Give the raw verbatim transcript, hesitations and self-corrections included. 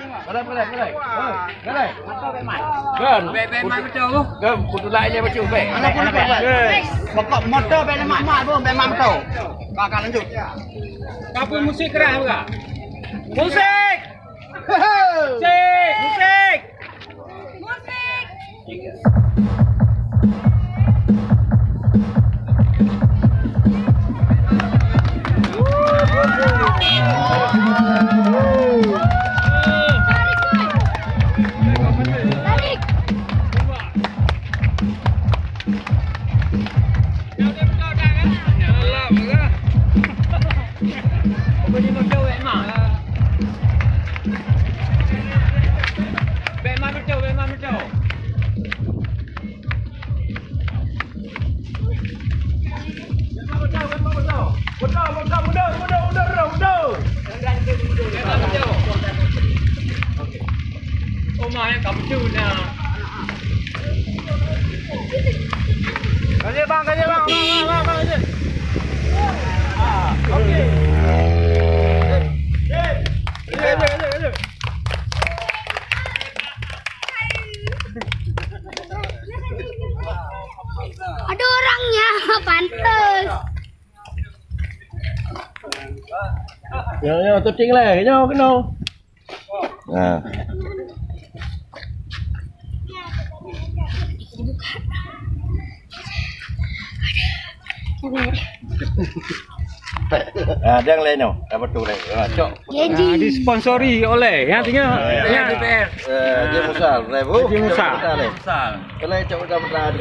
Galai, galai, galai. Galai. Kan? Bèk, bèk mat beutôi. Kan, kutu lain dia baca, bèk. Anak pun bèk. Pokok motor bèk lemak mat pun, bèk mat beutôi. Ka, ka, lanjut. Ka pun musik keras juga. Musik! Musik! Musik! Musik! Kasih bang, kasih bang, bang, bang, bang, kasih. Ah, okey. Kasih, kasih, kasih. Ada orangnya, pantas. Nyoe, nyoe, tuting lé, nyoe keunoe. Nah. Ah, dia lé nyoe, dapat tu lé. Ah, cok. Jadi. Ah, disponsori oleh, ya, artinya, ya. Eh, dia Musal, lé, Bu. Dia Musal. Musal, lé. Musal. Kena cok mudah-mudahan.